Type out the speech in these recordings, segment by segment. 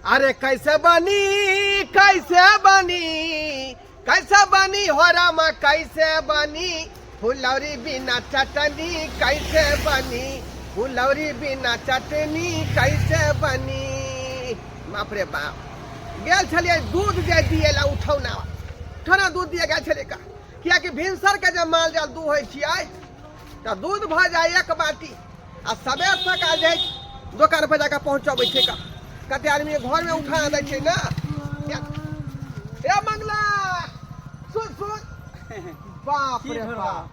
अरे कैसे बनी, कैसे बनी, कैसे बनी हो रामा, कैसे बनी फुलौरी बिना चटनी, कैसे बनी फुलौरी बिना चटनी, कैसे बनी। बाप रे बाप, गेल छलियै दूध जे दिए ला उठौना, उठौना दूध दिए गेल छलियै का, कियाकि भिनसर के जे माल जाल दूहै छियै तऽ दूध भऽ जाय एक बाटी आ सबेर सकाल जे दोकान पर जाके पहुँचबै छै का, कते आदमी घरमे उठा दै छै ने। ए मंगला, सुन सुन, बाप की रे भेलौ? बाप,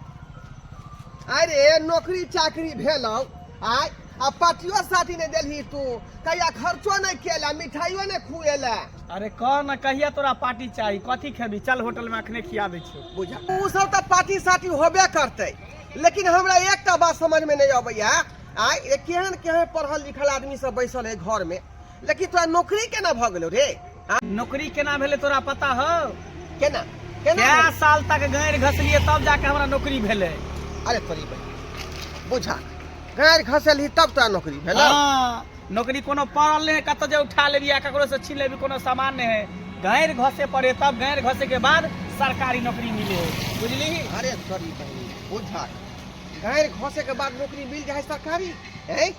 अरे नौकरी चाकरी भेलौ आय आ पार्टियो साथी नहि देलही तू, कहिया खर्चो नहि केला, मिठाइयो नहि खुएला। अरे कह न, कहिया तोरा पार्टी चाही, कथी खेबी, चल होटल में अखने खिया दै छियौ। बुझा ओ सब तऽ पार्टी साटी होबे करतै, लेकिन हमरा एकटा बात समझमे नहि अबैया आय, ये केहन केहन पढ़ल लिखल आदमी सब बैसल है घर में, लेकिन तोरा नौकरी केना भऽ गेलौ रे? नौकरी केना भेलै तोरा पता हौ? केना केना कै भेलै? साल तक गारि घसलियै तब जाके हमरा नौकरी भेलै। अरे तोरी बहिन, बुझा गारि घसलही तब तोरा नौकरी भेलौ? हाँ, नौकरी कोनो पड़ल नहि है कतऽ जे उठा लेबी आ ककरो से छीन लेबी, कोनो सामान नहि है। गारि घसे पड़े तब गारि घसे के बाद सरकारी नौकरी मिले है, बुझली? अरे तोरी बहिन, बुझा गारि घसे के बाद नौकरी मिल जाए सरकारी है।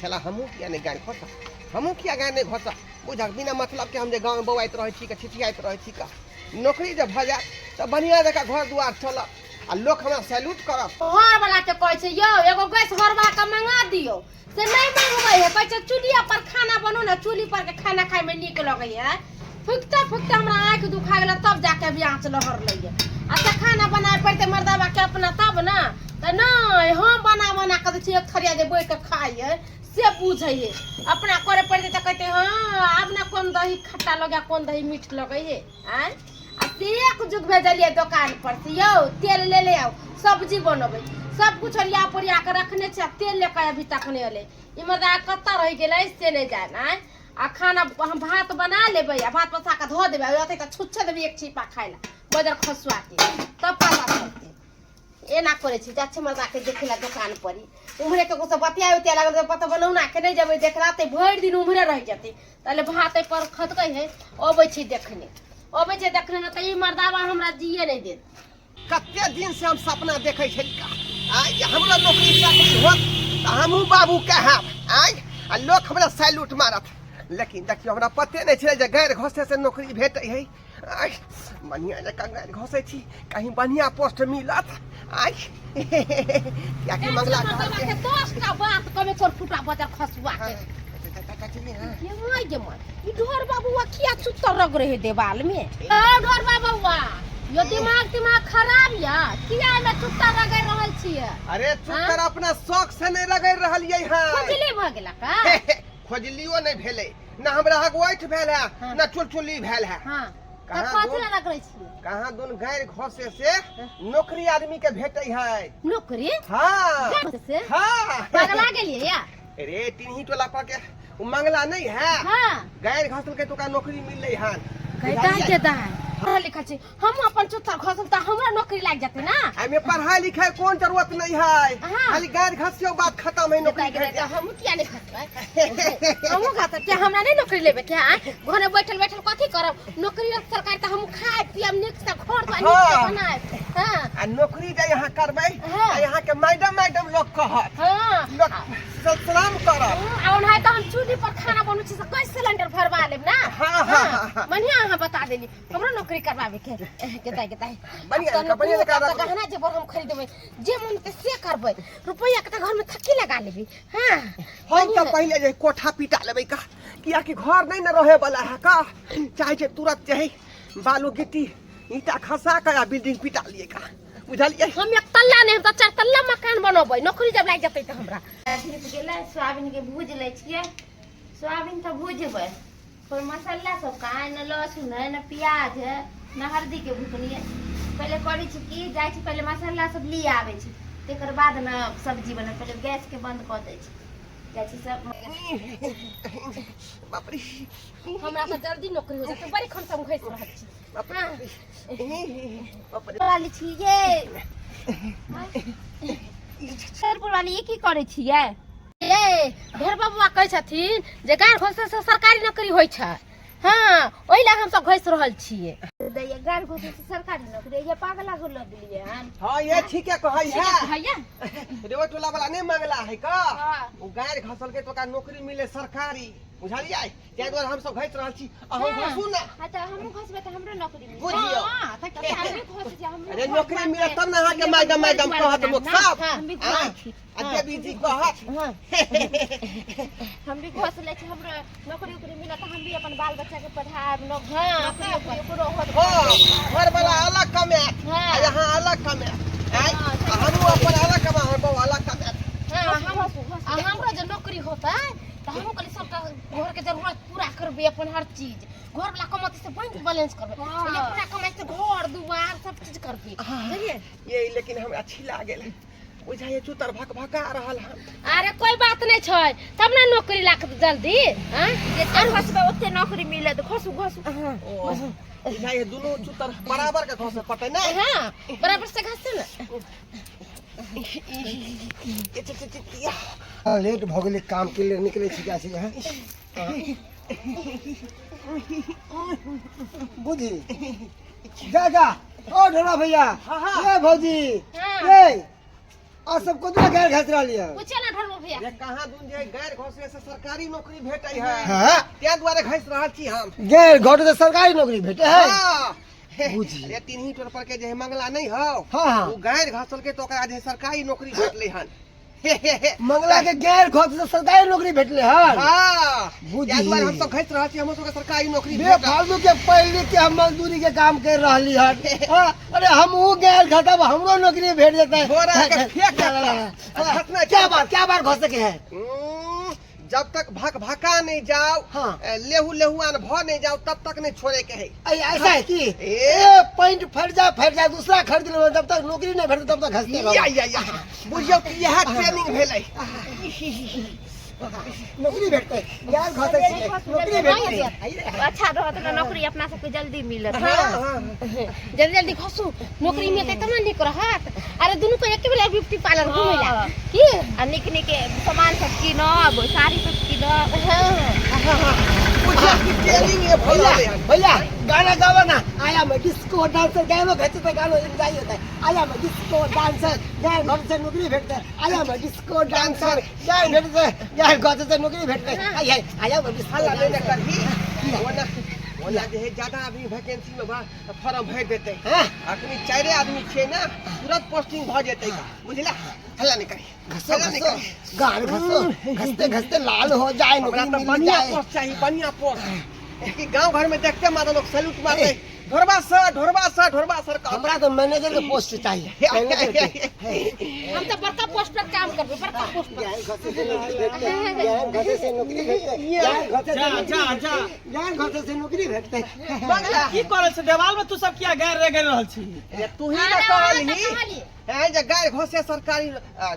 छला हमहूँ किया नहि गारि घसा, हमहूँ किया गारि नहि घसा। बुझा बिना मतलब के हम जे गाँवमे बौआइत रहै छी के छिछियाइत रहै छी का, नौकरी जे भऽ जायत तऽ बढ़िआँ जकाँ घर दुआर चलत आ लोक हमरा सैल्यूट करत। घर वाला के कहै छै यौ एगो गैस भरवा के मंगा दियौ, से नहि मंगबै है, कहै छै चूल्हिया पर खाना बनू ने, चूल्ही पर के खाना खाय में नीक लगै है। फुकते फुकते हमरा आँखि दुखा गेलै तब जाके अभी आँच लहरलै है। आ से खाना बनाए पड़तै मर्दाबा के अपना तब ने, तऽ नहि हम बना बना कऽ दै छियै एक थरिया जे बोहि कऽ खाइ है से बुझै है, अपना करे पड़तै तऽ कहतै हँ आब ने कोन दही खट्टा लगै कोन दही मीठ लगै है। आँय आ से एक जुग भेजलियै दोकान पर से यौ तेल ले ले आउ सब्जी बनबै, सब कुछ ओरिया पोरिया के रखने छै आ तेल ले के अभी तक नहि एलै। ई मर्दा कतऽ रहि गेलै से नहि जान। आँय आ खाना हम भात बना लेबै आ भात पसा कऽ धऽ देबै, आ अतै तऽ छुच्छे देबै एक छिपा खाय लए बजर खसुआ के, तब पता चलतै। एना करै छी जाइ छी मर्दाके देखै लए दोकान पर, उम्हरे ककरो से बतियाए उतियाए लागल तऽ पता बनौना के नहि जेबै देखला तऽ भरि दिन उम्हरे रहि जेतै। ताले भात एहि पर खदकै है, अबै छी देखने, अबै छै देखने ने तऽ ई मर्दाबा हमरा जिए नहि देत। कते दिन से हम सपना देखै छली आइ जे हमरा नौकरी चाकरी होत तऽ हमहूँ बाबू कहब आइ आ लोक हमरा सैल्यूट मारत, लेकिन देखियौ हमरा पते नहि छलै जे गैर घसे से नौकरी भेटै है। आइ बढ़िआँ जकाँ गारि घसै छी, कहीं बढ़िआँ पोस्ट मिलत। आइ कियाकि मंगला कहलकै 10टा बात कमे तोर फुटा बजर खसुआ के। ये my गे my, ई ढोर बाबूआ किया चुत्तर रग रहे देवाल में? ओ ढोर बाबूआ, यो दिमाग दिमाग खराब या किया एमे चुत्तर रगड़ रहल छियै? अरे चुत्तर अपना शौक से नहीं रगड़ रहलियै हँ। खुजली भऽ गेला का? खुजलियो नहीं भेलै ना, हमरा हगवैठ भेल है हाँ। ना चुलचुली भेल है। हाँ। कहाँ तऽ कथी दूर? लए रगड़ै छियै? कहाँ दुन गारि घसे से नौकरी आदमी के भेटै है। नौकरी? हाँ। गारि से? हाँ। पगला गेलियै या? अरे टिन्ही टोला पर के उ मंगला नहीं है, हाँ। गारि घसल के तो का नौकरी मिललै हन। गै दाय के दाय, पढ़ल लिखल छी हम, अपन चुत्तर घसल तऽ हमरा नौकरी लागि जेतै ना। एहिमे पढ़ाई लिखाई कोन जरूरत नहीं है, हाँ। खाली गारि घसियो बात खत्म है, नौकरी दाय के भेट दाय, जायत। हमहूँ किया नहि घसबै, हमहूँ घसब किया, हमरा नहि नौकरी लेबै के? आँय घरे बैठल बैठल कथी करब, नौकरी रहत सरकारी तऽ हमहूँ खाय पियब नीक से, घर दुआर नीक से हाँ। बनायब। हाँ। आ नौकरी जे यहाँ करबै हाँ। आ यहाँ के मैडम मैडम लोग कहत, हाँ। लोग सलाम करत। आ ओनाहि तऽ हम चूल्ही पर खाना बनबै छी से गैस सिलेंडर भरवा लेब ना। हाँ, हाँ, हाँ, हाँ। बढ़िया अहाँ बता देली, हमरो नौकरी करवावे के केताई केताई। बढ़िया अब तऽ जकाँ, बढ़िया जकाँ नौकरी रखबै। गहना जेवर हम खरीदबै, जे मन ते से करबै, रुपैया के तऽ घर में थक्की लगा लेबी। हाँ। हम तऽ पहिले जे कोठा पिटा लेबै का, कियाकि घर नहीं न रहे वाला है का, चाहे छै तुरंत चाहे बालू गिट्टी ईटा खसा के आ बिल्डिंग पिटा लिए का, बुझलियै? हम एक तल्ला नहि, हम तऽ चार तल्ला मकान बनबै नौकरी जब लागि जेतै तऽ हमरा। धीप गेलै, सोयाबीनके भूजि लै छियै। सोयाबीन तऽ भुजबै, फेर मसाला सब कहाँ है, न लहसुन है न प्याज है न हल्दीके भुकनी है। पहिले करै छी की जाइ छी पहिले मसाला सब लिये आबै छी, तकर बाद ने सब्जी बनबै। पहिले गैसके बंद कऽ दै छी, जाइ छी सब। बाप रे, हमरा तऽ जल्दी नौकरी हो जेतै, बड़ी खन से हम घसि रहल छी। बाप रे, बाप रे। वाली छियै, शेरपुर वाली, ई की करै छियै? ये ये ढेर बबुआ कहै छथिन जे गाड़ घोसे से सरकारी नौकरी होइ छै। हाँ, ओहि लए हमसब घसि रहल छियै। दैया गाड़ घोसे से सरकारी नौकरी ये पागला हो लगलिए हन। हाँ ये ठीक है कहै है। भैया रे टोला वाला नहीं मांगला है का? हाँ। ओ गायर घसल के तो ओकरा नौकरी मिले सरकारी, बुझलियै? ताहि दुआरे हमसब घसि रहल छी। अहूँ घसू ना। हाँ तऽ हमहूँ घसबै तऽ हमरो नौकरी मिलत। बुझियौ। हाँ, तऽ तऽ हमहूँ घसै छी, हमहूँ अरे घर नौकरी दुआर मिलत के- तब ने अहाँके मैडम मैडम घर कहत दुआर लोक बनायब सब। ना। हम भी घसै छी। आ देवी जी कहत। हम भी घस लै छी, हमरो नौकरी उकरी मिलत तऽ हम भी अपन बाल बच्चा के पढ़ायब। हाँ, नौकरी उकरी ओकरो होत। हाँ, घर वाला अलग कमायत हाँ। आ यहाँ अलग कमायत। आँय, आ हमहूँ अपन अलग कमा, हमर बौआ अलग कमायत। हाँ, घसू, घसू, घसू। आ हमरो जे नौकरी होतै तऽ हमहूँ कहलियै सबटा घरके जरूरत पूरा करबै, अपन हर चीज घर वाला कमाते से बैंक बैलेंस करबै। हाँ। ये अपना कमाइ से घर दुआर सब चीज करबै, बुझलियै? ये लेकिन हमरा छिला गेल बुझाइए, चूतर भक भका रहल हन। अरे कोई बात नहीं छै, तब ना नौकरी लागत जल्दी। हाँ? जते घसबै ओते नौकरी मिलत। घसू घसू। ओ बुझाइए दुनू चूतर बराबर के घसे पड़तै ने। हाँ, बराबर से घसे ना। ए, चे, चे, चे, या। हाँ, लेट भऽ गेलै काम के लेल निकलै छी जाइ छी। हाँ बुझी जा जा। ओ ढोला भैया। हाँ, हाँ। ए भौजी। हाँ। ए आ सब कोना गैर घस रहली है? पूछे ना ढोलबो भैया। ये कहाँ दून जे गैर घसे से सरकारी नौकरी भेटै है। हाँ। ताहि दुआरे घसि रहल छी हम। गैर घट से सरकारी नौकरी भेटे है? हाँ। बुझी। अरे तीन ही टोल पर के जे है मंगला नहीं हौ। हाँ, हाँ। ओ गैर घसल के तो ओकरा जे सरकारी नौकरी भेटलै हन। मंगला के गैर घस से सरकारी नौकरी भेटले हन? हाँ। बुझी। ताहि दुआरे हमसब घसि रहल छी, हमरो सबके सरकारी नौकरी भेटत। बेफालतू के पढ़ लिख के हम मजदूरी के काम कर रहली हन। हाँ, अरे हम ऊ गैर घटब हमरो नौकरी भेट जेतै। झोरा के फेंक देतै। हाँ, घसना क्या बार क्या बार घसे के है? जब तक भक भका नहीं जाओ, हाँ। लेहू लेहुआन भ नहीं जाओ तब तक नहीं छोड़े के है। ऐसा है कि ए। ए पैंट फट जाए फट जाए दूसरा खरीद लो, जब तक नौकरी नहीं भेटत तब तक घसते रहो। या या या बुझियौ कि इएह ट्रेनिंग भेलै। नौकरी भेटतै यार, घसै छियै नौकरी भेटतै। अच्छा रहत ने नौकरी अपना सबके जल्दी मिलत। हाँ, हाँ। जल्दी जल्दी घसू, नौकरी मिलतै तब ना नीक रहत। अरे दुनू को एके बेर ब्यूटी पार्लर घूमै ला हाँ। की आ नीक नीक सामान सब कीनब, साड़ी सब कीनब। हाँ। बुझियौ कि ट्रेनिंग ये भऽ भैया रहलै हन। भैया गाना गावा ना, आया मैं डिस्को डांसर, गानो घचे तो गानो एंजॉय होता है। आया मैं डिस्को डांसर, गाय घर से नौकरी भेटते। आया मैं डिस्को डांसर, गाय भेटते, गाय घर से नौकरी भेटते। आई आई आया मैं डिस्को हल्ला नहीं ने डांसर। करही, ओना ओना जे है ज्यादा आदमी वैकेंसी में बा फॉर्म भरि देतै। हाँ? अखनी चारि आदमी छियै ने, तुरंत पोस्टिंग भऽ जेतै, बुझला? हल्ला नहीं करही, घसो हल्ला नहीं घसो करही। गाड़ घसो, घसते घसते लाल हो जाए, हमरा नौकरी तऽ मिल बढ़िया जाए। पोस्ट चाही, बढ़िया पोस्ट कि गांव घर में देखते माता लोग सैल्यूट मारते, ढोरबा सर, ढोरबा सर, ढोरबा सर कहत। हमरा तो मैनेजर के पोस्ट चाहिए, मैनेजर के। हम तऽ बड़का पोस्ट पर काम करबै, बड़का पोस्ट पर। गाय घसे से नौकरी भेटते, गाय घसे से नौकरी भेटते, गाय घसे से जा, नौकरी जा, जा। भेटते, गाय घसे से नौकरी भेटते। मंगला की करल छै देवाल में तू सब किया गैर रगड़ रहल छी? ए, तू ही ने अरे, अहाँ तऽ कहलही कहलियै। हैं जे गाय घोसे सरकारी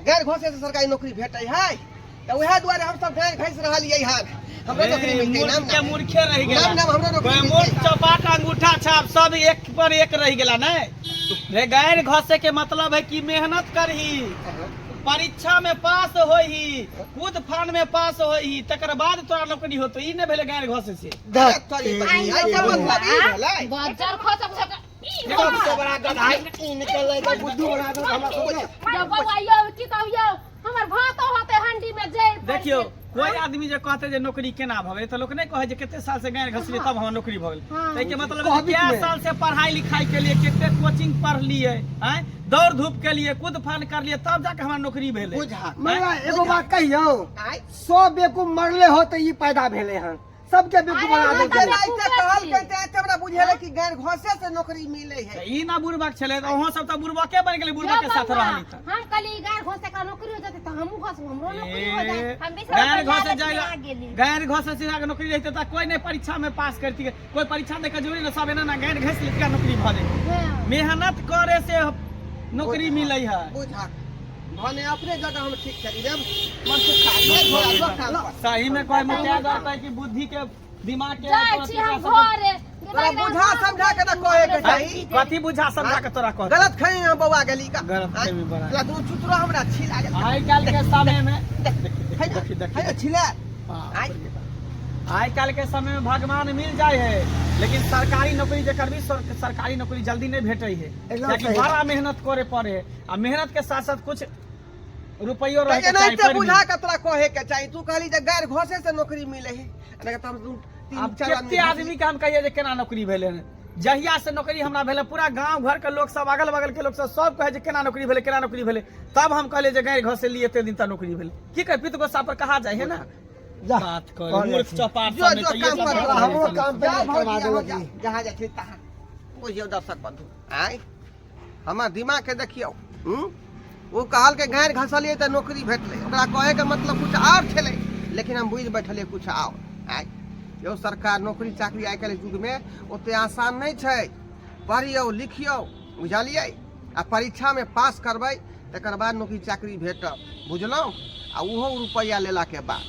गाय घोसे से सरकारी नौकरी भेटै है, तऽ उएह दुआरे हम सब गाय घसि रहलियै हन। हमरो नौकरी ए, मिलतै। मूर्ख नाम के नाम मूर्खे रहि गेला। नाम नाम हमरो नौकरी कोई मिलतै। मूर्ख चौपाट अंगूठा छाप सब एक पर एक रहि गेला। नहीं रे, गैर घसे के मतलब है कि मेहनत करही, परीक्षा में पास होही, कूद फान में पास होही, तकर बाद तोरा नौकरी होतो। ई नहि भेलै गैर घसे से। तोरी बहिन, एहि के मतलब ई भेलै। बज्जर खसब सब ई सबसे बड़ा गधा ई निकल है, बुद्धू बना दो हमरा सबके। यौ बौआ यौ, की कहू यौ, हमर भातो होते हंडी में जरि पड़ि देखियौ गेल। कोई आदमी जे कहते जे नौकरी केना भऽ गेलै, तऽ लोक नहि कहै जे कते साल से गारि घसलियै तब हमर नौकरी भऽ गेल। हाँ। ताहिके मतलब कहबीत कए मे। साल से पढ़ाई लिखाई के लिए कते कोचिंग पढ़लियै, आँय दौड़ धूप के लिए कूद फान करलियै, तब जाके हमरा नौकरी भेलै। बुझा मगर एगो बात कहियौ, आँय 100 बेवकूफ मरले हो तऽ ई पैदा भेलै हन, सबके बेवकूफ बना अरे, देलकै। जेना ऐसे कहलकै तऽ एते हमरा बुझेलै कि गारि घसे से नौकरी मिलै है। तऽ ई ना बुड़बक छलै, तऽ अहाँ सब तऽ बुड़बके बनि गेलै, बुड़बक के यौ साथ बौआ, रहली तऽ। हम कहली गार घोसे का नौकरी हो जेतै तऽ हमहूँ घसबू, हमरो नौकरी हो जाए। हम भी सब गारि अपन घसे लालच जाय में आ गेली। गारि घसे से जाके नौकरी रहितै तऽ कोई नहि परीक्षा में पास करती, कोई परीक्षा दै के जरूरी नहि, सब एना ना गारि घसि लेतिका नौकरी भऽ जेतै। हाँ। मेहनत करे से नौकरी मिलै है। बुझा भने अपने जगह हम ठीक छली रे मन सुखा ले घोड़ा जो काम पर। सही में कोई मुखिया रहता कि बुद्धि के दिमाग के जाइ छी हम घरे। तोरा बुझा समझा के न कहे के चाही। कथी बुझा समझा के तोरा कह? गलत खाई हम बौआ गेली का गलत फहमी बड़ा। तोरा दुनू चुतरो हमरा छी लागल। आइ काल्हि के समय में देखी है ना? देखी, देखी, है ना, छिला बाप रे बाप। आइ काल्हि के समय में भगवान मिल जाए है, लेकिन सरकारी नौकरी जे करबी, सरकारी नौकरी जल्दी नहीं भेटे है, एकदम कियाकि सही। बड़ा मेहनत करे पड़े है, आ मेहनत के साथ साथ कुछ रुपयो रहे के चाही, एनाहिते पैरवी। बुझा के तोरा कहे के चाही। तू कहली जे गैर घोषे से नौकरी मिले है, नहीं तऽ हम दू तीन आब चार कते आदमी के हम कहिए जे केना नौकरी भेलै हन। जहिया से नौकरी हमरा भेलै, पूरा गांव घर के लोग सब, अगल बगल के लोग सब, सब कहे जे केना नौकरी भेलै, केना नौकरी भेलै। तब हम कहलियै जे गैर घर से लिए एते दिन तक नौकरी भेलै। की कहे, पित गोसा पर कहा जाए है ना। जा बात कर कॉल मूर्ख छी। चपाट जो सब जो नहीं काम तऽ ये पर सब हमरो बात काम पे जाओ करवा भौजी, देबो अहाँ की। जा, जहाँ जाइ छी तहाँ बुझियौ दर्शक बंधु, आँय हमर दिमाग के देखियौ। ओ कहलकै गारि घसलियै तऽ नौकरी भेटलै, ओकरा कहैके मतलब कुछ आओर छलै, लेकिन हम बुझि बैठलियै कुछ आओर। आँय यौ सरकार, नौकरी चाकरी आइ काल्हि युगमे ओते आसान नहि छै। पढ़ियौ लिखियौ, बुझलियै, आ परीक्षामे पास करबै तकर बाद नौकरी चाकरी भेटत, बुझलहुँ? आ ओहो रुपैआ लेलाके बाद।